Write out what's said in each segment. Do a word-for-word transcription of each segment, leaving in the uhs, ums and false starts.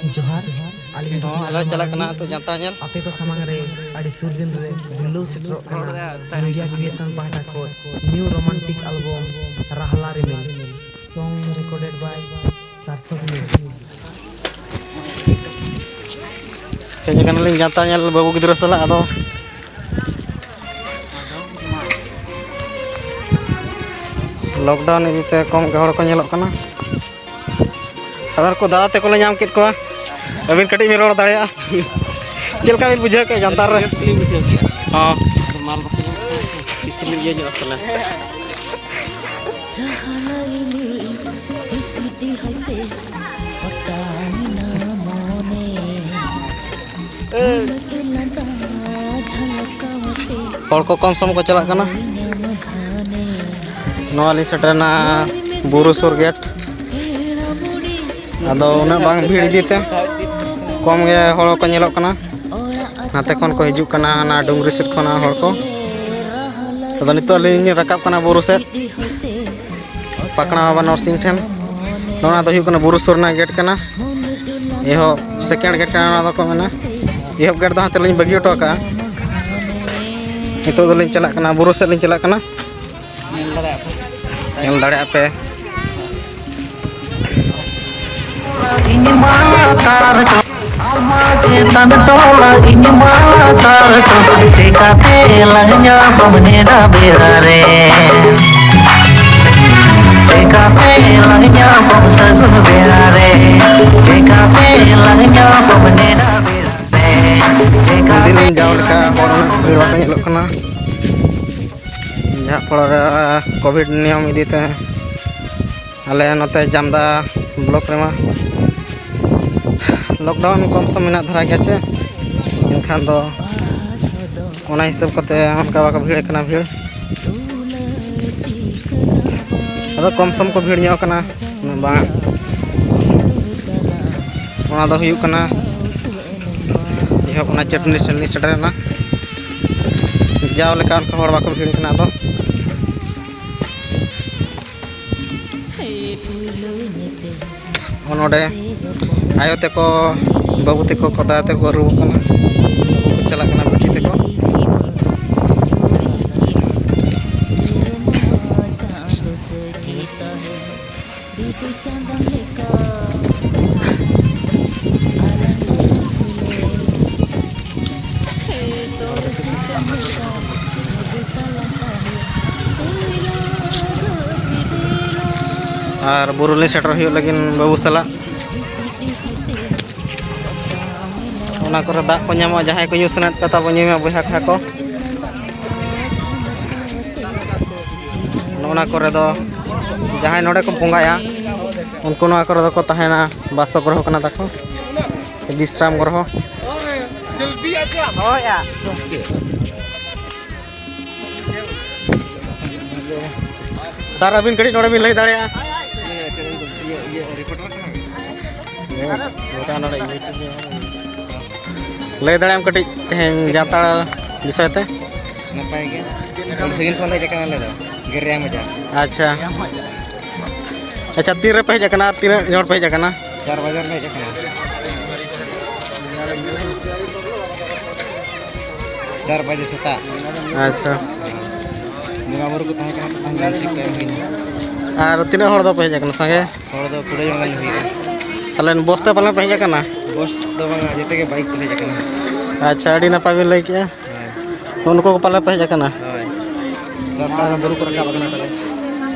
ᱡᱚᱦᱟᱨ, ᱟᱹᱞᱤᱧ ᱦᱚᱸ ᱟᱞᱮ ᱪᱟᱞᱟᱜ ᱠᱟᱱᱟ ᱛᱚ ᱡᱟᱱᱛᱟ ᱧᱮᱞ᱾ ᱟᱯᱮ ᱠᱚ ᱥᱟᱢᱟᱝ ᱨᱮ ᱟᱹᱰᱤ ᱥᱩᱨ ᱫᱤᱱ ᱨᱮ ᱵᱷᱩᱞᱟᱹᱣ ᱥᱮᱴᱮᱨᱚᱜ ᱠᱟᱱᱟ ᱢᱤᱰᱤᱭᱟ ᱠᱨᱤᱭᱮᱥᱚᱱ ᱯᱟᱦᱴᱟ ᱠᱷᱚᱱ ᱱᱤᱭᱩ ᱨᱳᱢᱟᱱᱴᱤᱠ ᱟᱞᱵᱚᱢ ᱨᱟᱦᱞᱟ ᱨᱤᱢᱤᱞ, song recorded by ᱥᱟᱨᱛᱷᱚᱠ ᱢᱤᱭᱩᱡᱤᱠ᱾ ᱦᱮᱡ ᱟᱠᱟᱱᱟᱞᱤᱧ ᱡᱟᱱᱛᱟ ᱧᱮᱞ ᱵᱟᱹᱵᱩ ᱜᱤᱫᱽᱨᱟᱹ ᱥᱟᱞᱟᱜ, ᱟᱫᱚ ᱞᱚᱠᱰᱟᱣᱩᱱ ᱤᱫᱤᱛᱮ ᱠᱚᱢ ᱜᱮ ᱦᱚᱲ ᱠᱚ ᱧᱮᱞᱚᱜ ᱠᱟᱱᱟ᱾ ᱟᱫᱚ ᱠᱚ ᱫᱟᱫᱟ ᱛᱟᱠᱚ ᱞᱮ ᱧᱟᱢ ᱠᱮᱫ ᱠᱚᱣᱟ᱾ ᱟᱹᱵᱤᱱ ᱠᱟᱹᱴᱤᱡ ᱵᱤᱱ ᱨᱚᱲ ᱫᱟᱲᱮᱭᱟᱜᱼᱟ᱾ ᱪᱮᱫ ᱞᱮᱠᱟ ᱵᱤᱱ ᱵᱩᱡᱷᱟᱹᱣ ᱠᱮᱫᱼᱟ ᱡᱟᱱᱛᱟᱨ ᱨᱮ? ᱨᱟᱹᱥᱠᱟᱹ ᱞᱤᱧ ᱵᱩᱡᱷᱟᱹᱣ ᱠᱮᱫᱼᱟ᱾ ᱦᱚᱸ᱾ ᱟᱫᱚ ᱢᱟᱞ ᱵᱟᱠᱚ ᱧᱟᱢᱚᱜ ᱠᱟᱱᱟ, ᱠᱤᱪᱷᱩ ᱞᱤᱧ ᱤᱭᱟᱹ ᱧᱚᱜ ᱠᱟᱱᱟ᱾ ᱦᱚᱲ ᱠᱚ ᱠᱚᱢ ᱥᱚᱢ ᱠᱚ ᱪᱟᱞᱟᱜ ᱠᱟᱱᱟ᱾ ᱱᱚᱣᱟ ᱞᱤᱧ ᱥᱮᱴᱮᱨᱮᱱᱟ ᱵᱩᱨᱩ ᱥᱩᱨ ᱜᱮᱴ᱾ ᱟᱫᱚ ᱩᱱᱟᱹᱜ ᱵᱟᱝ ᱵᱷᱤᱲ ᱤᱫᱤᱛᱮ ᱠᱚᱢ ᱜᱮ ᱦᱚᱲ ᱠᱚ ᱧᱮᱞᱚᱜ ᱠᱟᱱᱟ᱾ ᱱᱟᱛᱮ ᱠᱷᱚᱱ ᱠᱚ ᱦᱤᱡᱩᱜ ᱠᱟᱱᱟ, ᱚᱱᱟ ᱰᱩᱝᱨᱤ ᱥᱮᱫ ᱠᱷᱚᱱᱟᱜ ᱦᱚᱲ ᱠᱚ᱾ ᱟᱫᱚ ᱱᱤᱛᱚᱜ ᱞᱤᱧ ᱨᱟᱠᱟᱵ ᱠᱟᱱᱟ ᱵᱩᱨᱩ ᱥᱮᱫ᱾ ᱯᱟᱠᱲᱟ ᱵᱟᱵᱟ ᱱᱚᱨᱥᱤᱝ ᱴᱷᱮᱱ᱾ ᱱᱚᱣᱟ ᱫᱚ ᱦᱩᱭᱩᱜ ᱠᱟᱱᱟ ᱵᱩᱨᱩ ᱥᱩᱨ ᱨᱮᱱᱟᱜ ᱜᱮᱴ ᱠᱟᱱᱟ᱾ ᱮᱦᱚᱵ second ᱜᱮᱴ ᱠᱟᱱᱟ, ᱱᱚᱣᱟ ᱫᱚᱠᱚ ᱢᱮᱱᱟ᱾ ᱮᱦᱚᱵ ᱜᱮᱴ ᱫᱚ ᱦᱟᱱᱛᱮ ᱞᱤᱧ ᱵᱟᱹᱜᱤ ᱦᱚᱴᱚ ᱠᱟᱜᱼᱟ᱾ ᱱᱤᱛᱚᱜ ᱫᱚᱞᱤᱧ ᱪᱟᱞᱟᱜ ᱠᱟᱱᱟ, ᱵᱩᱨᱩ ᱥᱮᱫ ᱞᱤᱧ ᱪᱟᱞᱟᱜ ᱠᱟᱱᱟ᱾ ᱧᱮᱞ ᱫᱟᱲᱮᱭᱟᱜᱼᱟ ᱯᱮ᱾ ᱤᱧ ᱢᱟ ᱞᱟᱛᱟᱨ ᱴᱚᱞᱟ, ᱟᱢ ᱢᱟ ᱪᱮᱛᱟᱱ ᱴᱚᱞᱟ, ᱤᱧ ᱢᱟ ᱞᱟᱛᱟᱨ ᱴᱚᱞᱟ, ᱪᱮᱠᱟᱛᱮ ᱞᱟᱝ ᱧᱟᱯᱟᱢ ᱱᱮᱰᱟ ᱵᱮᱲᱟ ᱨᱮ? ᱪᱮᱠᱟᱛᱮ ᱞᱟᱝ ᱧᱟᱯᱟᱢ ᱥᱟᱹᱜᱩᱱ ᱵᱮᱲᱟ ᱨᱮ? ᱪᱮᱠᱟᱛᱮ ᱞᱟᱝ ᱧᱟᱯᱟᱢ ᱱᱮᱰᱟ ᱵᱮᱲᱟ ᱨᱮ? ᱪᱮᱠᱟᱛᱮ ᱩᱱᱫᱤᱱ ᱡᱟᱣ ᱞᱮᱠᱟ ᱞᱟᱝ ᱦᱚᱲ ᱩᱱᱟᱹᱜ ᱵᱷᱤᱲ ᱵᱟᱠᱚ ᱧᱮᱞᱚᱜ ᱠᱟᱱᱟ, ᱡᱟᱦᱟᱸ ᱯᱷᱚᱲᱚ ᱨᱮ ᱠᱳᱵᱷᱤᱰ ᱱᱤᱭᱚᱢ ᱤᱫᱤᱛᱮ ᱟᱞᱮ ᱱᱚᱛᱮ ᱡᱟᱢᱫᱟ ᱵᱞᱚᱠ ᱨᱮᱢᱟ ᱞᱚᱠᱰᱟᱣᱩᱱ ᱠᱚᱢ ᱥᱚᱢ ᱢᱮᱱᱟᱜ ᱫᱷᱟᱨᱟ ᱜᱮᱭᱟ ᱪᱮ, ᱮᱱᱠᱷᱟᱱ ᱫᱚ ᱚᱱᱟ ᱦᱤᱥᱟᱹᱵ ᱠᱟᱛᱮ ᱚᱱᱠᱟ ᱵᱟᱠᱚ ᱵᱷᱤᱲ ᱠᱟᱱᱟ ᱵᱷᱤᱲ᱾ ᱟᱫᱚ ᱠᱚᱢ ᱥᱚᱢ ᱠᱚ ᱵᱷᱤᱲ ᱧᱚᱜ ᱠᱟᱱᱟ, ᱩᱱᱟᱹᱜ ᱵᱟᱝ᱾ ᱚᱱᱟ ᱫᱚ ᱦᱩᱭᱩᱜ ᱠᱟᱱᱟ ᱮᱦᱚᱵ ᱚᱱᱟ ᱪᱟᱹᱴᱱᱤ ᱥᱮᱴᱱᱤ ᱥᱮᱴᱮᱨᱮᱱᱟ᱾ ᱡᱟᱣ ᱞᱮᱠᱟ ᱚᱱᱠᱟ ᱦᱚᱲ ᱵᱟᱠᱚ ᱵᱷᱤᱲ ᱠᱟᱱᱟ ᱟᱫᱚ᱾ ᱱᱚᱰᱮ ᱟᱭᱳ ᱛᱟᱠᱚ, ᱵᱟᱹᱵᱩ ᱛᱟᱠᱚ, ᱠᱚ ᱫᱟᱫᱟ ᱛᱟᱠᱚ ᱨᱩ ᱠᱟᱱᱟ, ᱠᱚ ᱪᱟᱞᱟᱜ ᱠᱟᱱᱟ ᱵᱤᱴᱤ ᱛᱟᱠᱚ᱾ ᱟᱨ ᱵᱩᱨᱩ ᱞᱤᱧ ᱥᱮᱴᱮᱨ ᱦᱩᱭᱩᱜ ᱞᱟᱹᱜᱤᱫ ᱵᱟᱹᱵᱩ ᱥᱟᱞᱟᱜ᱾ ᱚᱱᱟ ᱠᱚᱨᱮ ᱫᱟᱜ ᱠᱚ ᱧᱟᱢᱚᱜᱼᱟ, ᱡᱟᱦᱟᱸᱭ ᱠᱚ ᱧᱩ ᱥᱟᱱᱟᱭᱮᱫ ᱯᱮ ᱛᱟᱵᱚ ᱧᱩᱭ ᱢᱟ ᱵᱚᱭᱦᱟ ᱠᱚᱲᱟ ᱠᱚ᱾ ᱱᱚᱜᱼᱚ ᱱᱟ ᱠᱚᱨᱮ ᱫᱚ ᱡᱟᱦᱟᱸᱭ ᱱᱚᱰᱮ ᱠᱚ ᱵᱚᱸᱜᱟᱭᱟ, ᱩᱱᱠᱩ ᱱᱚᱣᱟ ᱠᱚᱨᱮ ᱫᱚᱠᱚ ᱛᱟᱦᱮᱱᱟ, ᱵᱟᱥᱚ ᱜᱨᱚᱦᱚ ᱠᱟᱱᱟ ᱛᱟᱠᱚ, ᱵᱤᱥᱨᱟᱢ ᱜᱨᱚᱦᱚ᱾ ᱥᱟᱨ, ᱟᱹᱵᱤᱱ ᱠᱟᱹᱴᱤᱡ ᱱᱚᱰᱮ ᱵᱤᱱ ᱞᱟᱹᱭ ᱫᱟᱲᱮᱭᱟᱜᱼᱟ? ᱞᱟᱹᱭ ᱫᱟᱲᱮᱭᱟᱜ ᱟᱢ ᱠᱟᱹᱴᱤᱡ ᱛᱮᱦᱮᱧ ᱡᱟᱱᱛᱟᱲ ᱵᱤᱥᱚᱭ ᱛᱮ? ᱱᱟᱯᱟᱭ ᱜᱮ᱾ ᱟᱹᱰᱤ ᱥᱟᱺᱜᱤᱧ ᱠᱷᱚᱱ ᱦᱮᱡ ᱟᱠᱟᱱᱟ ᱟᱞᱮ ᱫᱚ, ᱜᱮᱨᱮᱭᱟ ᱢᱚᱡᱟ᱾ ᱟᱪᱪᱷᱟ᱾ ᱟᱪᱪᱷᱟ, ᱛᱤᱱ ᱨᱮᱯᱮ ᱦᱮᱡ ᱟᱠᱟᱱᱟ ᱟᱨ ᱛᱤᱱᱟᱹᱜ ᱦᱚᱲ ᱯᱮ ᱦᱮᱡ ᱟᱠᱟᱱᱟ? ᱪᱟᱨ ᱵᱟᱡᱮ ᱨᱮᱞᱮ ᱦᱮᱡ ᱟᱠᱟᱱᱟ᱾ ᱪᱟᱨ ᱵᱟᱡᱮ ᱥᱮᱛᱟᱜ᱾ ᱟᱪᱪᱷᱟ᱾ ᱵᱚᱸᱜᱟ ᱵᱩᱨᱩ ᱠᱚ ᱛᱟᱦᱮᱸ ᱠᱟᱱᱟ, ᱛᱚᱠᱷᱚᱱ ᱢᱟᱱᱥᱤᱠ ᱠᱚ ᱮᱢ ᱦᱩᱭᱱᱟ᱾ ᱟᱨ ᱛᱤᱱᱟᱹᱜ ᱦᱚᱲ ᱫᱚᱯᱮ ᱦᱮᱡ ᱟᱠᱟᱱᱟ ᱥᱟᱸᱜᱮ? ᱦᱚᱲ ᱫᱚ ᱠᱩᱲᱤ ᱡᱚᱱ ᱜᱟᱱ ᱞᱮ ᱦᱩᱭᱩᱜᱼᱟ᱾ ᱛᱟᱦᱚᱞᱮ ᱵᱚᱥ ᱛᱮ ᱯᱟᱞᱮᱱ ᱯᱮ ᱦᱮᱡ ᱟᱠᱟᱱᱟ? ᱵᱚᱥ ᱫᱚ ᱵᱟᱝᱟ, ᱡᱮᱛᱮ ᱜᱮ ᱵᱟᱭᱤᱠ ᱛᱮᱞᱮ ᱦᱮᱡ ᱟᱠᱟᱱᱟ᱾ ᱟᱪᱪᱷᱟ, ᱟᱹᱰᱤ ᱱᱟᱯᱟᱭ ᱵᱤᱱ ᱞᱟᱹᱭ ᱠᱮᱜᱼᱟ᱾ ᱦᱳᱭ᱾ ᱱᱩᱠᱩ ᱠᱚ ᱯᱟᱞᱮ ᱯᱮ ᱦᱮᱡ ᱟᱠᱟᱱᱟ? ᱦᱳᱭ᱾ ᱡᱟᱱᱛᱟᱲ ᱵᱩᱨᱩ ᱠᱚ ᱨᱟᱠᱟᱵ ᱟᱠᱟᱱᱟ ᱛᱟᱞᱮ᱾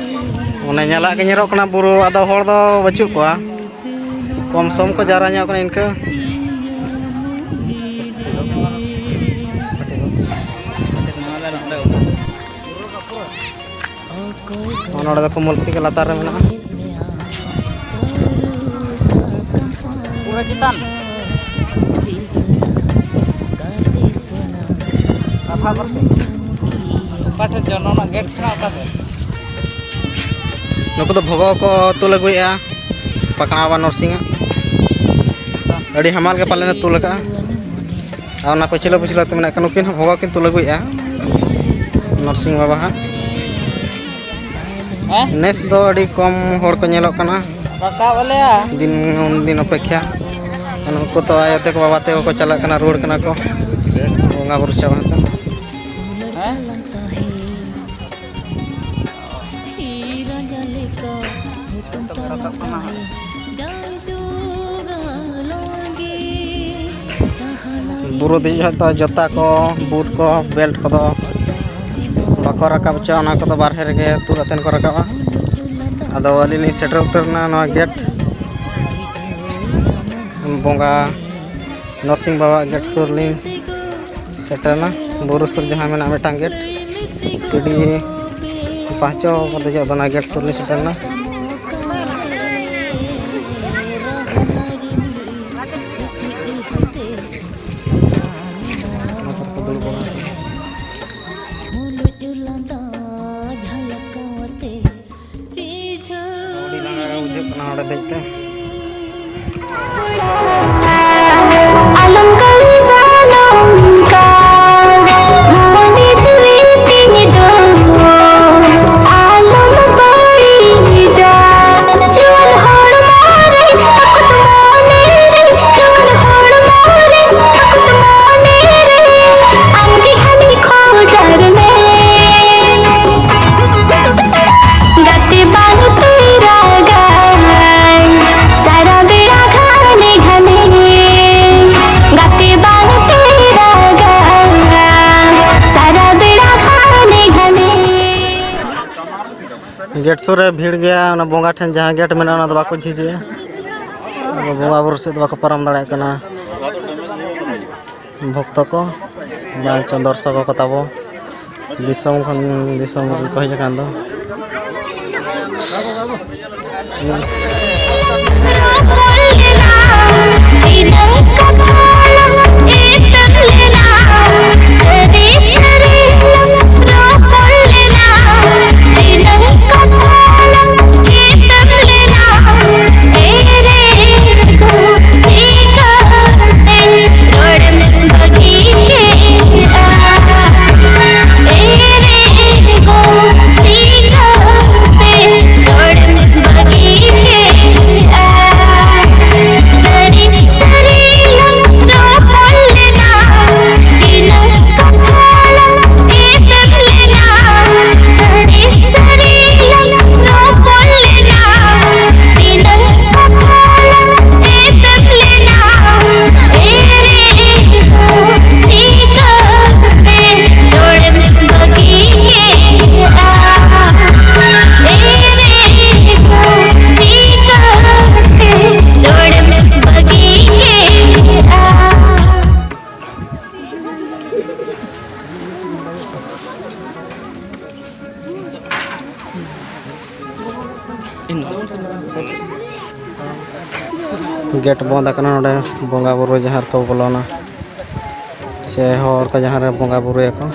ᱚᱱᱮ ᱧᱮᱞᱟᱜ ᱜᱮ ᱧᱮᱞᱚᱜ ᱠᱟᱱᱟ ᱵᱩᱨᱩ, ᱟᱫᱚ ᱦᱚᱲ ᱫᱚ ᱵᱟᱹᱪᱩᱜ ᱠᱚᱣᱟ᱾ ᱠᱚᱢ ᱥᱚᱢ ᱠᱚ ᱡᱟᱣᱨᱟ ᱧᱚᱜ ᱠᱟᱱᱟ ᱤᱱᱠᱟᱹ᱾ ᱱᱚᱜᱼᱚ ᱱᱚᱰᱮ ᱫᱚ ᱠᱚᱢᱚᱞ ᱥᱤᱝ ᱞᱟᱛᱟᱨ ᱨᱮ ᱢᱮᱱᱟᱜᱼᱟ᱾ ᱯᱩᱨᱟᱹ ᱪᱮᱛᱟᱱ᱾ ᱠᱟᱛᱷᱟ ᱯᱟᱹᱨᱥᱤ᱾ ᱚᱠᱟ ᱴᱷᱮᱱ ᱪᱚ ᱱᱚᱣᱟ ᱜᱮᱴ ᱠᱷᱚᱱᱟᱜ ᱚᱠᱟ ᱥᱮᱫ? ᱱᱩᱠᱩ ᱫᱚ ᱵᱷᱚᱜᱚ ᱠᱚ ᱛᱩᱞ ᱟᱹᱜᱩᱭᱮᱫᱼᱟ, ᱯᱟᱠᱲᱟ ᱵᱟᱵᱟ ᱱᱚᱨᱥᱤᱝ ᱟᱜ᱾ ᱟᱹᱰᱤ ᱦᱟᱢᱟᱞ ᱜᱮ ᱯᱟᱞᱮᱱ ᱮ ᱛᱩᱞ ᱟᱠᱟᱫᱼᱟ᱾ ᱟᱨ ᱚᱱᱟ ᱯᱟᱹᱪᱷᱞᱟᱹ ᱯᱟᱹᱪᱷᱞᱟᱹ ᱛᱮ ᱢᱮᱱᱟᱜ ᱠᱚᱣᱟ, ᱱᱩᱠᱤᱱ ᱦᱚᱸ ᱵᱷᱚᱜᱚ ᱠᱤᱱ ᱛᱩᱞ ᱟᱹᱜᱩᱭᱮᱫᱼᱟ ᱱᱚᱨᱥᱤᱝ ᱵᱟᱵᱟ ᱦᱟᱸᱜ᱾ ᱦᱮᱸ? ᱱᱮᱥ ᱫᱚ ᱟᱹᱰᱤ ᱠᱚᱢ ᱦᱚᱲ ᱠᱚ ᱧᱮᱞᱚᱜ ᱠᱟᱱᱟ᱾ ᱨᱟᱠᱟᱵ ᱟᱞᱮᱭᱟ᱾ ᱫᱤᱱ ᱩᱱᱫᱤᱱ ᱚᱯᱮᱠᱷᱟ᱾ ᱩᱱᱠᱩ ᱛᱚ ᱟᱭᱳ ᱛᱮᱠᱚ ᱵᱟᱵᱟ ᱛᱮᱠᱚ ᱠᱚ ᱪᱟᱞᱟᱜ ᱠᱟᱱᱟ, ᱨᱩᱣᱟᱹᱲ ᱠᱟᱱᱟ ᱠᱚ ᱵᱚᱸᱜᱟ ᱵᱩᱨᱩ ᱪᱟᱵᱟ ᱠᱟᱛᱮ᱾ ᱦᱮᱸ? ᱵᱩᱨᱩ ᱫᱮᱡ ᱡᱚᱠᱷᱚᱡ ᱫᱚ ᱡᱩᱛᱟ ᱠᱚ, ᱵᱩᱴ ᱠᱚ, ᱵᱮᱞᱴ ᱠᱚᱫᱚ ᱵᱟᱠᱚ ᱨᱟᱠᱟᱵ ᱦᱚᱪᱚᱣᱟᱜᱼᱟ, ᱚᱱᱟ ᱠᱚᱫᱚ ᱵᱟᱨᱦᱮ ᱨᱮᱜᱮ ᱛᱩᱫ ᱟᱛᱮᱱ ᱠᱚ ᱨᱟᱠᱟᱵᱼᱟ᱾ ᱟᱫᱚ ᱟᱹᱞᱤᱧ ᱞᱤᱧ ᱥᱮᱴᱮᱨ ᱩᱛᱟᱹᱨ ᱮᱱᱟ ᱱᱚᱣᱟ ᱜᱮᱴ, ᱵᱚᱸᱜᱟ ᱱᱚᱨᱥᱤᱝ ᱵᱟᱵᱟᱣᱟᱜ ᱜᱮᱴ ᱥᱩᱨ ᱞᱤᱧ ᱥᱮᱴᱮᱨ ᱮᱱᱟ᱾ ᱵᱩᱨᱩ ᱥᱩᱨ ᱡᱟᱦᱟᱸ ᱢᱮᱱᱟᱜᱼᱟ ᱢᱤᱫᱴᱟᱝ ᱜᱮᱴ, ᱥᱤᱲᱤ ᱯᱟᱸᱪᱚ ᱠᱚ ᱫᱮᱡᱚᱜ ᱫᱚ, ᱚᱱᱟ ᱜᱮᱴ ᱥᱩᱨ ᱞᱤᱧ ᱥᱮᱴᱮᱨ ᱮᱱᱟ᱾ ᱚᱱᱟ ᱠᱚᱨᱮ ᱠᱚ ᱫᱩᱲᱩᱵ ᱵᱟᱲᱟ ᱟᱠᱟᱱᱟ᱾ ᱟᱹᱰᱤ ᱞᱟᱸᱜᱟ ᱜᱮ ᱵᱩᱡᱷᱟᱹᱜ ᱠᱟᱱᱟ ᱱᱚᱰᱮ ᱫᱮᱡ ᱛᱮ᱾ ᱟᱞᱚᱢ ᱠᱟᱹᱢᱤᱭᱟ ᱱᱚᱝᱠᱟ, ᱢᱚᱱᱮ ᱡᱤᱣᱤ ᱛᱤᱧ ᱫᱚ ᱟᱞᱚᱢ ᱵᱟᱹᱲᱤᱡᱟ᱾ ᱡᱩᱣᱟᱹᱱ ᱦᱚᱲᱢᱚ ᱨᱮ ᱟᱠᱚᱴ ᱢᱚᱱᱮ ᱨᱮ, ᱡᱩᱣᱟᱹᱱ ᱦᱚᱲᱢᱚ ᱨᱮ ᱟᱠᱚᱴ ᱢᱚᱱᱮ ᱨᱮ, ᱟᱢ ᱜᱮ ᱠᱷᱟᱹᱞᱤ ᱠᱷᱚᱡᱟᱨ ᱢᱮ᱾ ᱜᱟᱛᱮ ᱵᱟᱝ ᱛᱮ ᱨᱟᱜᱟᱭ, ᱥᱟᱨᱟ ᱵᱮᱲᱟ ᱜᱷᱟᱱᱮ ᱜᱷᱟᱱᱮ᱾ ᱜᱟᱛᱮ ᱵᱟᱝ ᱛᱮ ᱨᱟᱜᱟᱭ, ᱥᱟᱨᱟ ᱵᱮᱲᱟ ᱜᱷᱟᱱᱮ ᱜᱷᱟᱱᱮ᱾ ᱜᱮᱴ ᱥᱩᱨ ᱨᱮ ᱵᱷᱤᱲ ᱜᱮᱭᱟ, ᱚᱱᱟ ᱵᱚᱸᱜᱟ ᱴᱷᱮᱱ ᱡᱟᱦᱟᱸ ᱜᱮᱴ ᱢᱮᱱᱟᱜᱼᱟ, ᱚᱱᱟ ᱫᱚ ᱵᱟᱠᱚ ᱡᱷᱤᱡ ᱮᱜᱼᱟ᱾ ᱟᱫᱚ ᱵᱚᱸᱜᱟ ᱵᱩᱨᱩ ᱥᱮᱫ ᱫᱚ ᱵᱟᱠᱚ ᱯᱟᱨᱚᱢ ᱫᱟᱲᱮᱭᱟᱜ ᱠᱟᱱᱟ᱾ ᱵᱷᱚᱠᱛᱚ ᱠᱚ, ᱵᱟᱝ ᱪᱚ ᱫᱚᱨᱥᱚᱠ ᱠᱚ ᱛᱟᱵᱚ, ᱫᱤᱥᱚᱢ ᱠᱷᱚᱱ ᱫᱤᱥᱚᱢ ᱠᱚ ᱦᱮᱡ ᱟᱠᱟᱱ ᱫᱚ᱾ ᱜᱮᱴ ᱵᱚᱱᱫ ᱟᱠᱟᱱᱟ᱾ ᱱᱚᱰᱮ ᱵᱚᱸᱜᱟ ᱵᱩᱨᱩ ᱡᱟᱦᱟᱸ ᱨᱮᱠᱚ ᱵᱚᱞᱚᱱᱟ, ᱥᱮ ᱦᱚᱲ ᱠᱚ ᱡᱟᱦᱟᱸ ᱨᱮ ᱵᱚᱸᱜᱟ ᱵᱩᱨᱩᱭᱟᱠᱚ᱾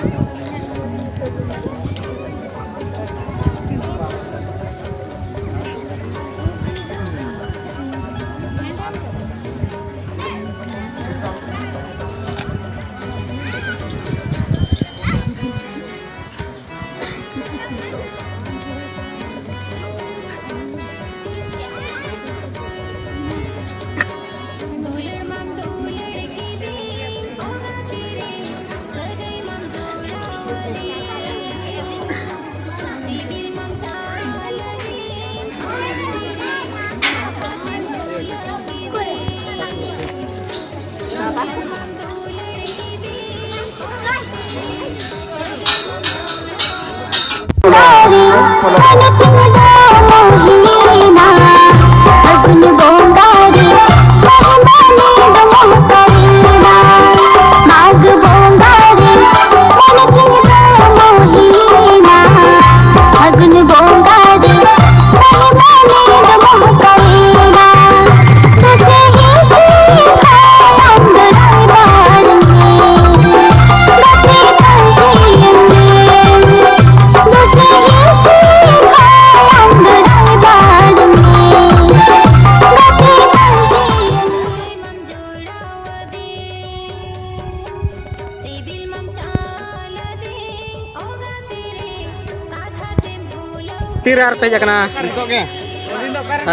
ᱛᱤᱨᱮ ᱟᱨ ᱯᱮ ᱦᱮᱡ ᱟᱠᱟᱱᱟ? ᱱᱤᱛᱚᱜ ᱜᱮ᱾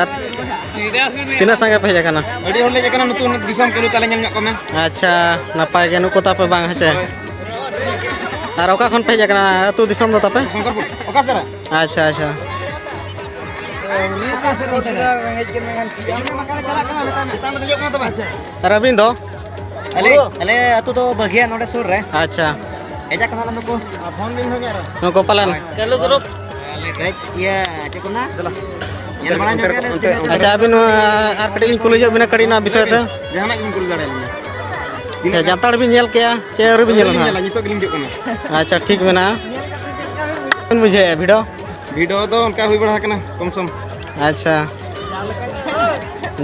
ᱟᱨ ᱛᱤᱱᱟᱹᱜ ᱥᱟᱸᱜᱮ ᱯᱮ ᱦᱮᱡ ᱟᱠᱟᱱᱟ? ᱟᱹᱰᱤ ᱦᱚᱲ ᱞᱮ ᱦᱮᱡ ᱟᱠᱟᱱᱟ, ᱱᱩᱠᱩ ᱫᱤᱥᱚᱢ ᱠᱚ ᱛᱟᱞᱮ ᱧᱮᱞ ᱧᱚᱜ ᱠᱚᱢᱮ᱾ ᱟᱪᱪᱷᱟ, ᱱᱟᱯᱟᱭ ᱜᱮ ᱱᱩᱠᱩ ᱛᱟᱯᱮ ᱵᱟᱝ ᱦᱮᱸ ᱪᱮ? ᱦᱳᱭ᱾ ᱟᱨ ᱚᱠᱟ ᱠᱷᱚᱱ ᱯᱮ ᱦᱮᱡ ᱟᱠᱟᱱᱟ? ᱟᱹᱛᱩ ᱫᱤᱥᱚᱢ ᱫᱚ ᱛᱟᱯᱮ? ᱥᱚᱝᱠᱚᱨᱯᱩᱨ᱾ ᱚᱠᱟ ᱥᱮᱫ ᱨᱮ? ᱟᱪᱪᱷᱟ, ᱟᱪᱪᱷᱟ᱾ ᱟᱨ ᱟᱹᱵᱤᱱ ᱫᱚ? ᱟᱞᱮ, ᱟᱞᱮ ᱟᱹᱛᱩ ᱫᱚ ᱵᱟᱹᱜᱷᱤᱭᱟ, ᱱᱚᱰᱮ ᱥᱩᱨ ᱨᱮ᱾ ᱟᱪᱪᱷᱟ᱾ ᱦᱮᱡ ᱟᱠᱟᱱᱟᱞᱮ ᱱᱩᱠᱩ᱾ ᱱᱩᱠᱩ ᱯᱟᱞᱮᱱ? ᱦᱳᱭ᱾ ᱠᱟᱹᱞᱩ ᱜᱨᱩᱯ᱾ ᱠᱟᱹᱡ ᱤᱭᱟᱹ, ᱪᱮᱫ ᱠᱚ ᱢᱮᱱᱟ? ᱧᱮᱞ ᱵᱟᱲᱟ ᱧᱚᱜ ᱜᱮᱭᱟᱞᱮ ᱛᱤᱱᱟᱹᱜ ᱟᱪᱪᱷᱟ, ᱟᱹᱵᱤᱱ ᱱᱚᱣᱟ ᱟᱨ ᱠᱟᱹᱴᱤᱡ ᱞᱤᱧ ᱠᱩᱞᱤ ᱧᱚᱜ ᱵᱤᱱᱟ ᱠᱟᱹᱴᱤᱡ ᱱᱚᱣᱟ ᱵᱤᱥᱚᱭ ᱛᱮ᱾ ᱡᱟᱦᱟᱱᱟᱜ ᱜᱮᱵᱤᱱ ᱠᱩᱞᱤ ᱫᱟᱲᱮᱭᱟᱞᱤᱧᱟ᱾ ᱟᱪᱪᱷᱟ, ᱡᱟᱱᱛᱟᱲ ᱵᱤᱱ ᱧᱮᱞ ᱠᱮᱜᱼᱟ ᱪᱮ ᱟᱹᱣᱨᱤ ᱵᱤᱱ ᱧᱮᱞᱟ ᱟᱹᱣᱨᱤ ᱞᱤᱧ ᱱᱟᱦᱟᱜ? ᱧᱮᱞᱟ, ᱱᱤᱛᱚᱜ ᱜᱮᱞᱤᱧ ᱦᱤᱡᱩᱜ ᱠᱟᱱᱟ᱾ ᱟᱪᱪᱷᱟ, ᱴᱷᱤᱠ ᱢᱮᱱᱟᱜᱼᱟ᱾ ᱵᱤᱱ ᱵᱩᱡᱷᱟᱹᱣᱮᱫᱼᱟ ᱵᱷᱤᱲ? ᱵᱷᱤᱲ ᱫᱚ ᱚᱱᱠᱟ ᱦᱩᱭ ᱵᱟᱲᱟ ᱟᱠᱟᱱᱟ ᱠᱚᱢ ᱥᱚᱢ᱾ ᱟᱪᱪᱷᱟ,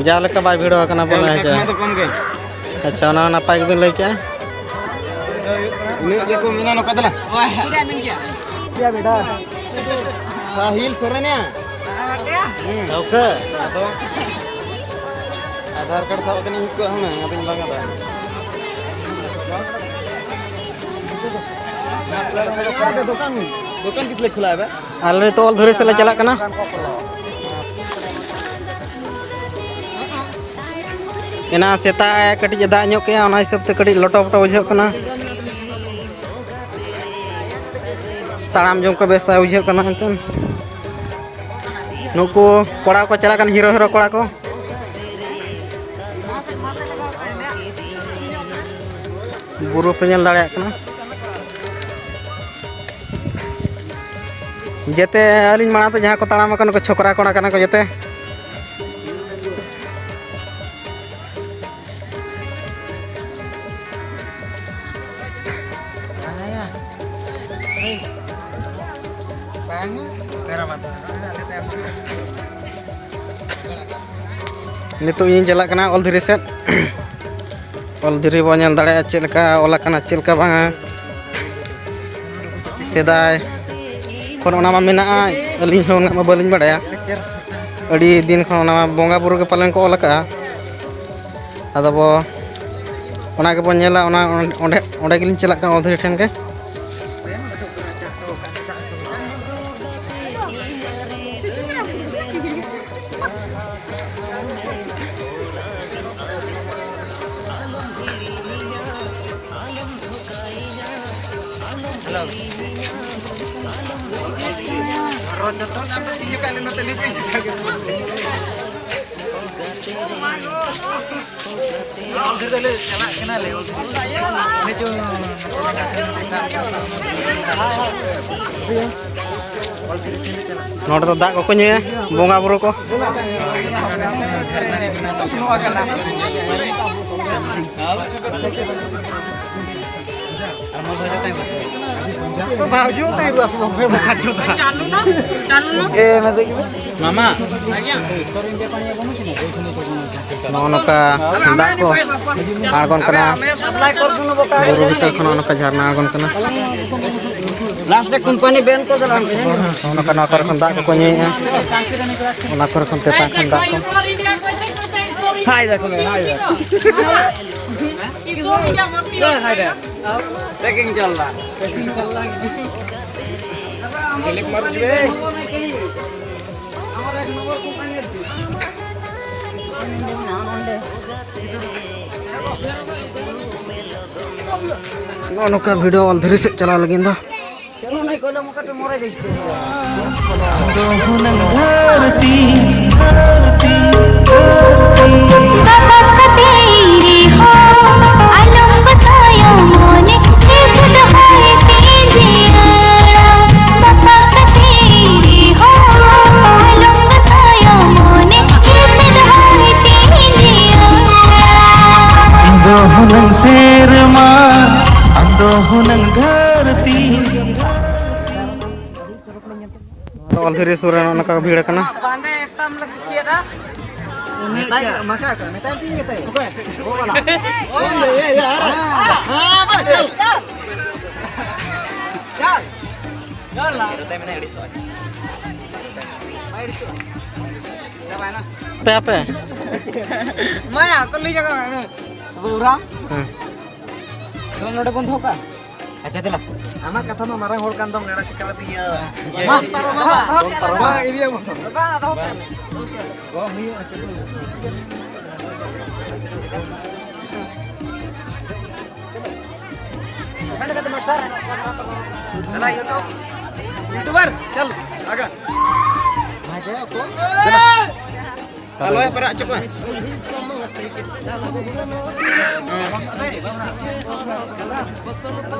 ᱡᱟᱣ ᱞᱮᱠᱟ ᱵᱟᱭ ᱵᱷᱤᱲᱚ ᱟᱠᱟᱱᱟ ᱵᱚᱞᱮ, ᱦᱮᱸ ᱪᱮ? ᱠᱷᱚᱱᱟᱜ ᱫᱚ ᱠᱚᱢ ᱜᱮ᱾ ᱟᱪᱪᱷᱟ, ᱚᱱᱟ ᱦᱚᱸ ᱱᱟᱯᱟᱭ ᱜᱮᱵᱤᱱ ᱞᱟᱹᱭ ᱠᱮᱜᱼᱟ᱾ ᱤᱱᱟᱹᱜ ᱜᱮᱠᱚ ᱢᱮᱱᱟ ᱱᱚᱝᱠᱟ ᱫᱚ ᱞᱟ᱾ ᱥᱟᱦᱤᱞ ᱥᱚᱨᱮᱱᱭᱟ᱾ ᱦᱩᱸ᱾ ᱟᱫᱚ ᱟᱫᱷᱟᱨ ᱠᱟᱨᱰ ᱥᱟᱵ ᱠᱟᱹᱱᱟᱹᱧ ᱤᱧ ᱠᱚᱣᱟᱜ ᱦᱩᱱᱟᱹᱝ, ᱟᱫᱚᱧ ᱵᱟᱝ ᱟᱫᱟ᱾ ᱫᱚᱠᱟᱱ, ᱫᱚᱠᱟᱱ ᱠᱤᱛ ᱞᱮ ᱠᱷᱩᱞᱟ ᱦᱮ ᱵᱮ? ᱟᱞᱮ ᱱᱤᱛᱚᱜ ᱚᱞ ᱫᱷᱩᱨᱤ ᱥᱮᱫ ᱞᱮ ᱪᱟᱞᱟᱜ ᱠᱟᱱᱟ᱾ ᱮᱱᱟᱝ ᱥᱮᱛᱟᱜ ᱠᱟᱹᱴᱤᱡ ᱮ ᱫᱟᱜ ᱧᱚᱜ ᱠᱮᱜᱼᱟ, ᱚᱱᱟ ᱦᱤᱥᱟᱹᱵ ᱛᱮ ᱠᱟᱹᱴᱤᱡ ᱞᱚᱴᱚ ᱯᱚᱴᱚ ᱵᱩᱡᱷᱟᱹᱜ ᱠᱟᱱᱟ᱾ ᱛᱟᱲᱟᱢ ᱡᱚᱝ ᱠᱚ ᱵᱮᱥ ᱵᱩᱡᱷᱟᱹᱜ ᱠᱟᱱᱟ ᱮᱱᱛᱮ᱾ ᱱᱩᱠᱩ ᱠᱚᱲᱟ ᱠᱚ ᱪᱟᱞᱟᱜ ᱠᱟᱱᱟ, ᱦᱤᱨᱳ ᱦᱤᱨᱳ ᱠᱚᱲᱟ ᱠᱚ᱾ ᱵᱩᱨᱩ ᱯᱮ ᱧᱮᱞ ᱫᱟᱲᱮᱭᱟᱜ ᱠᱟᱱᱟ᱾ ᱡᱮᱛᱮ ᱟᱹᱞᱤᱧ ᱢᱟᱲᱟᱝ ᱛᱮ ᱡᱟᱦᱟᱸ ᱠᱚ ᱛᱟᱲᱟᱢ ᱟᱠᱟᱱᱟ, ᱱᱩᱠᱩ ᱪᱷᱚᱠᱨᱟ ᱠᱚᱲᱟ ᱠᱟᱱᱟ ᱠᱚ ᱡᱮᱛᱮ᱾ ᱱᱤᱛᱚᱜ ᱤᱧ ᱪᱟᱞᱟᱜ ᱠᱟᱱᱟ ᱚᱞ ᱫᱷᱤᱨᱤ ᱥᱮᱫ᱾ ᱚᱞ ᱫᱷᱤᱨᱤ ᱵᱚᱱ ᱧᱮᱞ ᱫᱟᱲᱮᱭᱟᱜᱼᱟ, ᱪᱮᱫ ᱞᱮᱠᱟ ᱚᱞ ᱟᱠᱟᱱᱟ, ᱪᱮᱫ ᱞᱮᱠᱟ ᱵᱟᱝᱟ᱾ ᱥᱮᱫᱟᱭ ᱠᱷᱚᱱ ᱚᱱᱟ ᱢᱟ ᱢᱮᱱᱟᱜᱼᱟ, ᱟᱹᱞᱤᱧ ᱦᱚᱸ ᱩᱱᱟᱹᱜ ᱢᱟ ᱵᱟᱹᱞᱤᱧ ᱵᱟᱲᱟᱭᱟ᱾ ᱟᱹᱰᱤ ᱫᱤᱱ ᱠᱷᱚᱱ ᱚᱱᱟ ᱢᱟ ᱵᱚᱸᱜᱟ ᱵᱩᱨᱩ ᱜᱮ ᱯᱟᱞᱮᱱ ᱠᱚ ᱚᱞ ᱟᱠᱟᱜᱼᱟ᱾ ᱟᱫᱚ ᱵᱚ, ᱚᱱᱟ ᱜᱮᱵᱚᱱ ᱧᱮᱞᱟ, ᱚᱱᱟ ᱚᱸᱰᱮ, ᱚᱸᱰᱮ ᱜᱮᱞᱤᱧ ᱪᱟᱞᱟᱜ ᱠᱟᱱᱟ ᱚᱞ ᱫᱷᱤᱨᱤ ᱴᱷᱮᱱ ᱜᱮ᱾ ᱱᱚᱰᱮ ᱫᱚ ᱫᱟᱜ ᱠᱚᱠᱚ ᱧᱩᱭᱟ ᱵᱚᱸᱜᱟ ᱵᱩᱨᱩ ᱠᱚ᱾ ᱢᱟᱢᱟ, ᱱᱚᱜᱼᱚ ᱱᱚᱝᱠᱟ ᱟᱬᱜᱚᱱ ᱠᱟᱱᱟ ᱵᱩᱨᱩ ᱵᱷᱤᱛᱟᱹᱨ ᱠᱷᱚᱱ, ᱱᱚᱜᱼᱚ ᱱᱚᱝᱠᱟ ᱡᱷᱟᱨᱱᱟ ᱟᱬᱜᱚᱱ ᱠᱟᱱᱟ᱾ ᱞᱟᱥᱴ ᱨᱮ ᱠᱳᱢᱯᱟᱱᱤ ᱵᱮᱱ ᱠᱚ ᱪᱟᱞᱟᱣ ᱠᱟᱱᱟ᱾ ᱱᱚᱜᱼᱚ ᱱᱚᱝᱠᱟ ᱱᱚᱣᱟ ᱠᱚᱨᱮ ᱠᱷᱚᱱ ᱫᱟᱜ ᱠᱚᱠᱚ ᱧᱩᱭᱮᱫᱼᱟ᱾ ᱚᱱᱟ ᱠᱚᱨᱮ ᱠᱷᱚᱱ ᱛᱮᱛᱟᱝ ᱠᱷᱟᱱ ᱫᱟᱜ ᱠᱚ᱾ ᱦᱟᱭ ᱫᱮᱠᱷᱚ ᱢᱮ, ᱦᱟᱭ ᱫᱮᱠᱷᱚ᱾ ᱯᱮᱠᱤᱝ ᱪᱟᱞ ᱨᱟᱦᱟ᱾ ᱥᱤᱞᱤᱯ ᱢᱟᱨ ᱡᱤᱵᱮ᱾ ᱱᱚᱜᱼᱚ ᱱᱚᱝᱠᱟ ᱵᱷᱤᱰᱤᱭᱳ ᱚᱞ ᱫᱷᱤᱨᱤ ᱥᱮᱫ ᱪᱟᱞᱟᱣ ᱞᱟᱹᱜᱤᱫ ᱫᱚ᱾ ᱫᱚ ᱦᱩᱱᱟᱹᱝ ᱫᱷᱟᱹᱨᱛᱤ, ᱫᱷᱟᱹᱨᱛᱤ, ᱫᱷᱟᱹᱨᱛᱤ᱾ ᱵᱟᱯᱟᱠ ᱛᱮᱨᱮ ᱦᱚᱸ ᱟᱞᱚᱢ ᱜᱚᱥᱟᱭᱟ ᱢᱚᱱᱮ, ᱛᱤᱥ ᱫᱚᱦᱚᱭ ᱛᱤᱧ ᱡᱤᱭᱟᱹᱲᱟ᱾ ᱵᱟᱯᱟᱠ ᱛᱮᱨᱮ ᱦᱚᱸ ᱟᱞᱚᱢ ᱜᱚᱥᱟᱭᱟ ᱢᱚᱱᱮ, ᱛᱤᱥ ᱫᱚᱦᱚᱭ ᱛᱤᱧ ᱡᱤᱭᱟᱹᱲᱟ᱾ ᱤᱧ ᱫᱚ ᱦᱩᱱᱟᱹᱝ ᱥᱮᱨᱢᱟ, ᱟᱢ ᱫᱚ ᱦᱩᱱᱟᱹᱝ ᱫᱷᱟᱹᱨᱛᱤ᱾ ᱚᱞ ᱫᱷᱤᱨᱤ ᱥᱩᱨ ᱨᱮ ᱱᱚᱜᱼᱚ ᱱᱚᱝᱠᱟ ᱠᱚ ᱵᱷᱤᱲ ᱟᱠᱟᱱᱟ᱾ ᱵᱟᱸᱫᱮ ᱮᱠᱫᱚᱢ ᱞᱮ ᱠᱩᱥᱤᱭᱟᱫᱟ᱾ ᱢᱮᱛᱟᱭ ᱠᱟᱱᱟ, ᱢᱟᱠᱟ ᱠᱟᱱᱟ, ᱢᱮᱛᱟᱭ ᱛᱤᱧ ᱢᱮᱛᱟᱭ᱾ ᱚᱠᱚᱭ? ᱜᱚ ᱵᱟᱞᱟ᱾ ᱮᱭ, ᱮᱭ, ᱮᱭ, ᱟᱨ᱾ ᱦᱮᱸ, ᱵᱟᱥ, ᱪᱟᱞ᱾ ᱪᱟᱞ᱾ ᱪᱟᱞ ᱞᱟ᱾ ᱪᱟᱵᱟᱭᱱᱟ᱾ ᱟᱯᱮ, ᱟᱯᱮ᱾ ᱢᱟᱭᱟ, ᱠᱚ ᱞᱟᱹᱭ ᱡᱟᱭᱜᱟ ᱠᱟᱱᱟ᱾ ᱵᱟᱹᱵᱩ ᱨᱟᱢ᱾ ᱦᱮᱸ᱾ ᱱᱚᱣᱟ ᱱᱚᱰᱮ ᱵᱚᱱ ᱫᱚᱦᱚ ᱠᱟᱜᱼᱟ᱾ ᱟᱪᱪᱷᱟ, ᱫᱮᱞᱟ᱾ ᱟᱢᱟᱜ ᱠᱟᱛᱷᱟ ᱢᱟ ᱢᱟᱨᱟᱝ ᱦᱚᱲ ᱠᱟᱱ ᱫᱟᱢ, ᱞᱮᱲᱟ ᱪᱤᱠᱟ ᱞᱮᱫᱮᱭᱟ? ᱢᱟ, ᱯᱟᱨᱚᱢ, ᱢᱟ, ᱫᱚᱦᱚ ᱠᱮᱫ ᱞᱮ᱾ ᱢᱟ, ᱤᱫᱤᱭᱟ ᱵᱚᱱ ᱛᱚ᱾ ᱵᱟᱝ, ᱫᱚᱦᱚ ᱠᱮᱫ ᱞᱮ᱾ ᱫᱚᱦᱚ ᱦᱩᱭᱩᱜᱼᱟ, ᱪᱮᱫ ᱦᱩᱭᱩᱜᱼᱟ? ᱦᱮᱸ᱾ ᱦᱮᱸ, ᱠᱟᱛᱮ ᱢᱟᱥᱴᱟᱨ᱾ ᱫᱮᱞᱟ, YouTube, YouTuber, ᱪᱚᱞ, ᱟᱜᱟ᱾ ᱫᱮᱞᱟ᱾ ᱟᱞᱚᱭ ᱯᱟᱭᱨᱟ ᱦᱚᱪᱚ ᱠᱚᱣᱟ᱾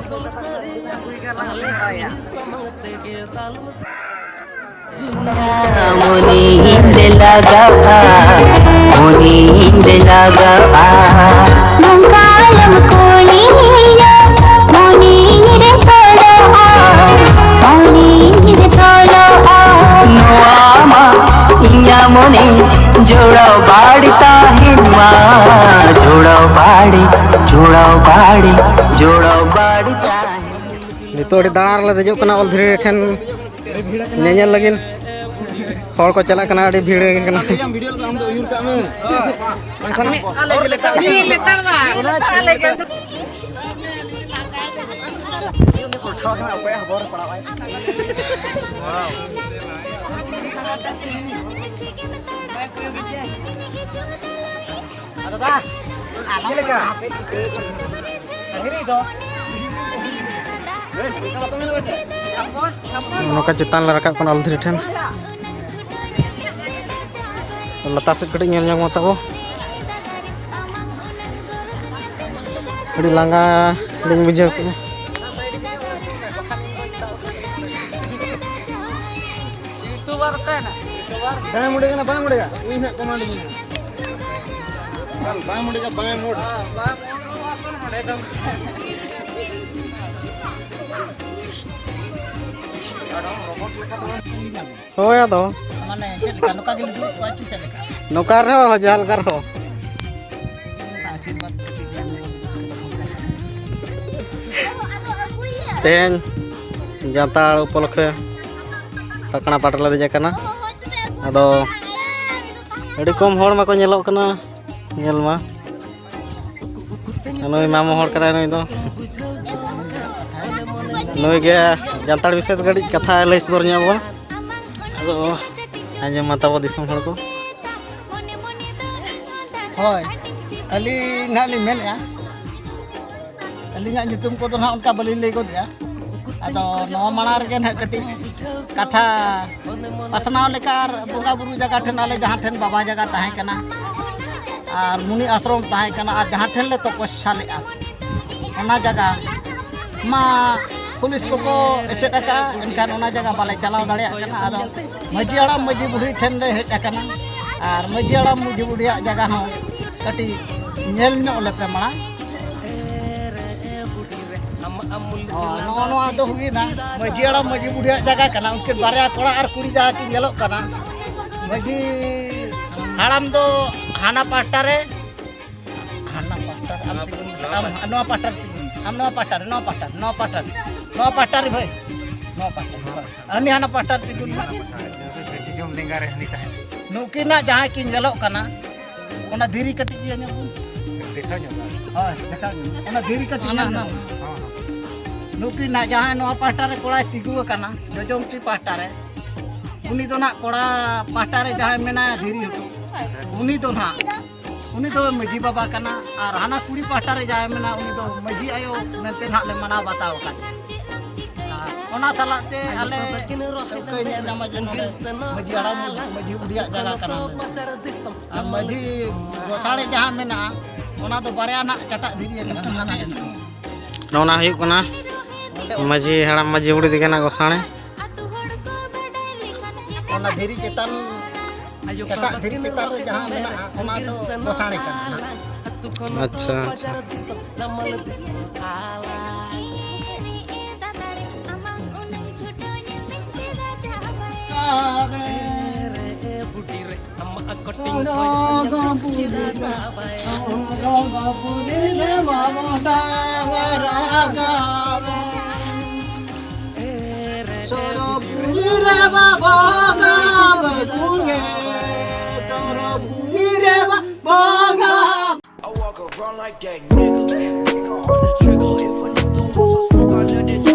ᱢᱚᱱᱮ ᱤᱧ ᱨᱮ ᱞᱟᱜᱟᱜᱼᱟ, ᱢᱚᱱᱮ ᱤᱧ ᱨᱮ ᱞᱟᱜᱟᱜᱼᱟ᱾ ᱱᱚᱝᱠᱟ ᱟᱞᱚᱢ ᱠᱩᱞᱤᱧᱟ, ᱢᱚᱱᱮ ᱤᱧ ᱨᱮ ᱯᱟᱲᱟᱜᱼᱟ᱾ ᱡᱚᱲᱟᱣ ᱵᱟᱹᱲᱤ ᱛᱟᱦᱮᱱ ᱢᱟ, ᱡᱚᱲᱟᱣ ᱵᱟᱹᱲᱤ, ᱡᱚᱲᱟᱣ ᱵᱟᱹᱲᱤ, ᱡᱚᱲᱟᱣ ᱵᱟᱹᱲᱤ ᱛᱟᱦᱮᱱ᱾ ᱱᱤᱛᱚᱜ ᱟᱹᱰᱤ ᱫᱟᱬᱟ ᱨᱮᱞᱮ ᱫᱮᱡᱚᱜ ᱠᱟᱱᱟ ᱚᱞ ᱫᱷᱤᱨᱤ ᱴᱷᱮᱱ ᱧᱮᱧᱮᱞ ᱞᱟᱹᱜᱤᱫ᱾ ᱦᱚᱲ ᱠᱚ ᱪᱟᱞᱟᱜ ᱠᱟᱱᱟ, ᱟᱹᱰᱤ ᱵᱷᱤᱲ ᱠᱟᱱᱟ᱾ ᱵᱷᱤᱲ ᱞᱮᱛᱟᱲ ᱢᱟ᱾ ᱱᱚᱝᱠᱟ ᱪᱮᱛᱟᱱ ᱞᱮ ᱨᱟᱠᱟᱵ ᱠᱟᱱᱟ ᱚᱞ ᱫᱷᱤᱨᱤ ᱴᱷᱮᱱ᱾ ᱞᱟᱛᱟᱨ ᱥᱮᱫ ᱠᱟᱹᱴᱤᱡ ᱧᱮᱞ ᱧᱚᱜ ᱢᱟ ᱛᱟᱵᱚ᱾ ᱟᱹᱰᱤ ᱞᱟᱸᱜᱟ ᱞᱤᱧ ᱵᱩᱡᱷᱟᱹᱣ ᱠᱮᱫᱟ᱾ ᱵᱟᱭ ᱢᱚᱰᱮᱜᱟ, ᱵᱟᱭ ᱢᱚᱰᱮᱜᱟ᱾ ᱩᱱᱤ ᱦᱟᱸᱜ ᱠᱚᱢᱟᱱᱰ ᱢᱮᱱᱟᱜᱼᱟ᱾ ᱵᱟᱭ ᱢᱚᱰᱮᱜᱟ, ᱵᱟᱭ ᱢᱚᱰ᱾ ᱦᱳᱭ, ᱟᱫᱚ ᱢᱟᱱᱮ ᱪᱮᱫ ᱞᱮᱠᱟ? ᱱᱚᱝᱠᱟ ᱜᱮᱞᱮ ᱫᱩᱲᱩᱵ ᱠᱚᱜᱼᱟ ᱪᱮ ᱪᱮᱫ ᱞᱮᱠᱟ? ᱱᱚᱝᱠᱟ ᱨᱮᱦᱚᱸ, ᱡᱟᱦᱟᱸ ᱞᱮᱠᱟ ᱨᱮᱦᱚᱸ᱾ ᱟᱥᱤᱨᱵᱟᱫᱽ᱾ ᱛᱮᱦᱮᱧ ᱡᱟᱱᱛᱷᱟᱲ ᱩᱯᱚᱞᱚᱠᱠᱷᱮ ᱯᱟᱠᱲᱟ ᱯᱟᱴ ᱞᱮ ᱫᱮᱡ ᱟᱠᱟᱱᱟ᱾ ᱟᱫᱚ ᱟᱹᱰᱤ ᱠᱚᱢ ᱦᱚᱲ ᱢᱟᱠᱚ ᱧᱮᱞᱚᱜ ᱠᱟᱱᱟ, ᱧᱮᱞ ᱢᱟ᱾ ᱱᱩᱭ ᱢᱟᱢᱚ ᱦᱚᱲ ᱠᱟᱱᱟᱭ ᱱᱩᱭ ᱫᱚ᱾ ᱱᱩᱭ ᱜᱮ ᱡᱟᱱᱛᱷᱟᱲ ᱵᱤᱥᱚᱭ ᱛᱮ ᱠᱟᱹᱴᱤᱡ ᱠᱟᱛᱷᱟ ᱞᱟᱹᱭ ᱥᱚᱫᱚᱨ ᱧᱚᱜ ᱟᱵᱚᱱᱟ᱾ ᱟᱫᱚ ᱟᱸᱡᱚᱢ ᱢᱟ ᱛᱟᱵᱚ ᱫᱤᱥᱚᱢ ᱦᱚᱲ ᱠᱚ᱾ ᱦᱳᱭ, ᱟᱹᱞᱤᱧ ᱱᱟᱦᱟᱜ ᱞᱤᱧ ᱢᱮᱱᱮᱫᱼᱟ, ᱟᱹᱞᱤᱧᱟᱜ ᱧᱩᱛᱩᱢ ᱠᱚᱫᱚ ᱱᱟᱦᱟᱜ ᱚᱱᱠᱟ ᱵᱟᱹᱞᱤᱧ ᱞᱟᱹᱭ ᱜᱚᱫᱮᱜᱼᱟ᱾ ᱟᱫᱚ ᱱᱚᱣᱟ ᱢᱟᱲᱟᱝ ᱨᱮᱜᱮ ᱱᱟᱦᱟᱜ ᱠᱟᱹᱴᱤᱡ ᱠᱟᱛᱷᱟ ᱯᱟᱥᱱᱟᱣ ᱞᱮᱠᱟ ᱟᱨ ᱵᱚᱸᱜᱟ ᱵᱩᱨᱩ ᱡᱟᱭᱜᱟ ᱴᱷᱮᱱ, ᱟᱞᱮ ᱡᱟᱦᱟᱸ ᱴᱷᱮᱱ ᱵᱟᱵᱟ ᱡᱟᱭᱜᱟ ᱛᱟᱦᱮᱸ ᱠᱟᱱᱟ ᱟᱨ ᱢᱩᱱᱤ ᱟᱥᱨᱚᱢ ᱛᱟᱦᱮᱸ ᱠᱟᱱᱟ ᱟᱨ ᱡᱟᱦᱟᱸ ᱴᱷᱮᱱ ᱞᱮ ᱛᱚᱯᱚᱥᱭᱟ ᱞᱮᱫᱼᱟ, ᱚᱱᱟ ᱡᱟᱭᱜᱟ ᱢᱟ ᱯᱩᱞᱤᱥ ᱠᱚᱠᱚ ᱮᱥᱮᱫ ᱟᱠᱟᱫᱼᱟ, ᱮᱱᱠᱷᱟᱱ ᱚᱱᱟ ᱡᱟᱭᱜᱟ ᱵᱟᱞᱮ ᱪᱟᱞᱟᱣ ᱫᱟᱲᱮᱭᱟᱜ ᱠᱟᱱᱟ᱾ ᱟᱫᱚ ᱢᱟᱹᱡᱷᱤ ᱦᱟᱲᱟᱢ ᱢᱟᱹᱡᱷᱤ ᱵᱩᱰᱷᱤ ᱴᱷᱮᱱ ᱞᱮ ᱦᱮᱡ ᱟᱠᱟᱱᱟ ᱟᱨ ᱢᱟᱹᱡᱷᱤ ᱦᱟᱲᱟᱢ ᱢᱟᱹᱡᱷᱤ ᱵᱩᱰᱷᱤᱭᱟᱜ ᱡᱟᱭᱜᱟ ᱦᱚᱸ ᱠᱟᱹᱴᱤᱡ ᱧᱮᱞ ᱧᱚᱜ ᱞᱮᱯᱮ ᱢᱟᱲᱟᱝ᱾ ᱦᱳᱭ, ᱱᱚᱜᱼᱚ ᱱᱚᱣᱟ ᱫᱚ ᱦᱩᱭᱱᱟ ᱢᱟᱹᱡᱷᱤ ᱦᱟᱲᱟᱢ ᱢᱟᱹᱡᱷᱤ ᱵᱩᱰᱷᱤᱭᱟᱜ ᱡᱟᱭᱜᱟ ᱠᱟᱱᱟ᱾ ᱩᱱᱠᱤᱱ ᱵᱟᱨᱭᱟ ᱠᱚᱲᱟ ᱟᱨ ᱠᱩᱲᱤ ᱡᱟᱦᱟᱸ ᱠᱤᱱ ᱧᱮᱞᱚᱜ ᱠᱟᱱᱟ, ᱢᱟᱹᱡᱷᱤ ᱦᱟᱲᱟᱢ ᱫᱚ ᱦᱟᱱᱟ ᱯᱟᱦᱴᱟ ᱨᱮ, ᱦᱟᱱᱟ ᱯᱟᱦᱴᱟ ᱨᱮ, ᱟᱢ ᱛᱤᱸᱜᱩᱱ ᱢᱮ, ᱟᱢ ᱱᱚᱣᱟ ᱯᱟᱦᱴᱟ ᱨᱮ ᱛᱤᱸᱜᱩᱱ ᱢᱮ, ᱟᱢ ᱱᱚᱣᱟ ᱯᱟᱦᱴᱟ ᱨᱮ, ᱱᱚᱣᱟ ᱯᱟᱦᱴᱟ ᱨᱮ, ᱱᱚᱣᱟ ᱯᱟᱦᱴᱟ ᱨᱮ, ᱱᱚᱣᱟ ᱯᱟᱦᱴᱟ ᱨᱮ ᱵᱷᱟᱹᱭ, ᱱᱚᱣᱟ ᱯᱟᱦᱴᱟ ᱨᱮ, ᱦᱳᱭ᱾ ᱟᱨ ᱩᱱᱤ ᱦᱟᱱᱟ ᱯᱟᱦᱴᱟ ᱨᱮ ᱛᱤᱸᱜᱩᱱ ᱢᱮ᱾ ᱡᱚᱡᱚᱢ ᱞᱮᱸᱜᱟ ᱨᱮ ᱦᱟᱹᱱᱤ ᱛᱟᱦᱮᱱ᱾ ᱱᱩᱠᱤᱱᱟᱜ ᱡᱟᱦᱟᱸᱭ ᱠᱤᱱ ᱧᱮᱞᱚᱜ ᱠᱟᱱᱟ, ᱚᱱᱟ ᱫᱷᱤᱨᱤ ᱠᱟᱹᱴᱤᱡ ᱜᱮᱭᱟ, ᱧᱮᱞ ᱵᱤᱱ᱾ ᱫᱮᱠᱷᱟᱣ ᱧᱚᱜ ᱵᱤᱱ᱾ ᱦᱳᱭ, ᱫᱮᱠᱷᱟᱣ ᱧᱚᱜ ᱵᱤᱱ᱾ ᱚᱱᱟ ᱫᱷᱤᱨᱤ ᱠᱟᱹᱴᱤᱡ ᱦᱟᱱᱟ, ᱧᱮᱞ ᱦᱟᱱᱟ᱾ ᱧᱚᱜ ᱵᱤᱱ᱾ ᱦᱚᱸ, ᱦᱚᱸ᱾ ᱱᱩᱠᱤᱱ ᱱᱟᱜ ᱡᱟᱦᱟᱸᱭ ᱱᱚᱣᱟ ᱯᱟᱦᱴᱟ ᱨᱮ ᱠᱚᱲᱟᱭ ᱛᱤᱸᱜᱩ ᱟᱠᱟᱱᱟ, ᱡᱚᱡᱚᱢ ᱛᱤ ᱯᱟᱦᱴᱟ ᱨᱮ, ᱩᱱᱤ ᱫᱚ ᱱᱟᱜ ᱠᱚᱲᱟ ᱯᱟᱦᱴᱟ ᱨᱮ ᱡᱟᱦᱟᱸᱭ ᱢᱮᱱᱟᱭᱟ ᱫᱷᱤᱨᱤ ᱦᱚᱴᱚ, ᱩᱱᱤ ᱫᱚ ᱱᱟᱜ, ᱩᱱᱤ ᱫᱚ ᱢᱟᱹᱡᱷᱤ ᱵᱟᱵᱟ ᱠᱟᱱᱟ, ᱟᱨ ᱦᱟᱱᱟ ᱠᱩᱲᱤ ᱯᱟᱦᱴᱟ ᱨᱮ ᱡᱟᱦᱟᱸᱭ ᱢᱮᱱᱟᱭᱟ ᱩᱱᱤ ᱫᱚ ᱢᱟᱹᱡᱷᱤ ᱟᱭᱳ ᱢᱮᱱᱛᱮ ᱱᱟᱜ ᱞᱮ ᱢᱟᱱᱟᱣ ᱵᱟᱛᱟᱣ ᱟᱠᱟᱫᱮᱭᱟ᱾ ᱟᱨ ᱚᱱᱟ ᱥᱟᱞᱟᱜ ᱛᱮ ᱟᱞᱮ ᱴᱷᱟᱹᱣᱠᱟᱹᱭ ᱧᱮᱞ ᱧᱟᱢᱟ ᱡᱮ ᱱᱚᱰᱮ ᱢᱟᱹᱡᱷᱤ ᱦᱟᱲᱟᱢ, ᱢᱟᱹᱡᱷᱤ ᱵᱩᱰᱷᱤᱭᱟᱜ ᱡᱟᱭᱜᱟ ᱠᱟᱱᱟ ᱢᱮᱱᱛᱮ᱾ ᱟᱨ ᱢᱟᱹᱡᱷᱤ ᱜᱚᱥᱟᱬᱮ ᱡᱟᱦᱟᱸ ᱢᱮᱱᱟᱜᱼᱟ, ᱚᱱᱟ ᱫᱚ ᱵᱟᱨᱭᱟ ᱱᱟᱜ ᱪᱟᱴᱟᱜ ᱫᱷᱤᱨᱤ ᱟᱠᱟᱱᱟ᱾ ᱱᱚᱜᱼᱚ ᱱᱟ ᱦᱩᱭᱩᱜ ᱠᱟᱱᱟ ᱢᱟᱹᱡᱷᱤ ᱦᱟᱲᱟᱢ, ᱢᱟᱹᱡᱷᱤ ᱵᱩᱲᱦᱤ ᱛᱤᱠᱤᱱᱟᱜ ᱜᱚᱥᱟᱬᱮ᱾ ᱚᱱᱟ ᱫᱷᱤᱨᱤ ᱪᱮᱛᱟᱱ, ᱮᱴᱟᱜ ᱫᱷᱤᱨᱤ ᱪᱮᱛᱟᱱ ᱨᱮ ᱡᱟᱦᱟᱸ ᱢᱮᱱᱟᱜᱼᱟ, ᱚᱱᱟ ᱫᱚ ᱜᱚᱥᱟᱬᱮ ᱠᱟᱱᱟ᱾ ᱟᱪᱪᱷᱟ, ᱟᱪᱪᱷᱟ᱾ I walk around like that nigga. Nigga on the trigger. If a nigga wants some smoke, I let it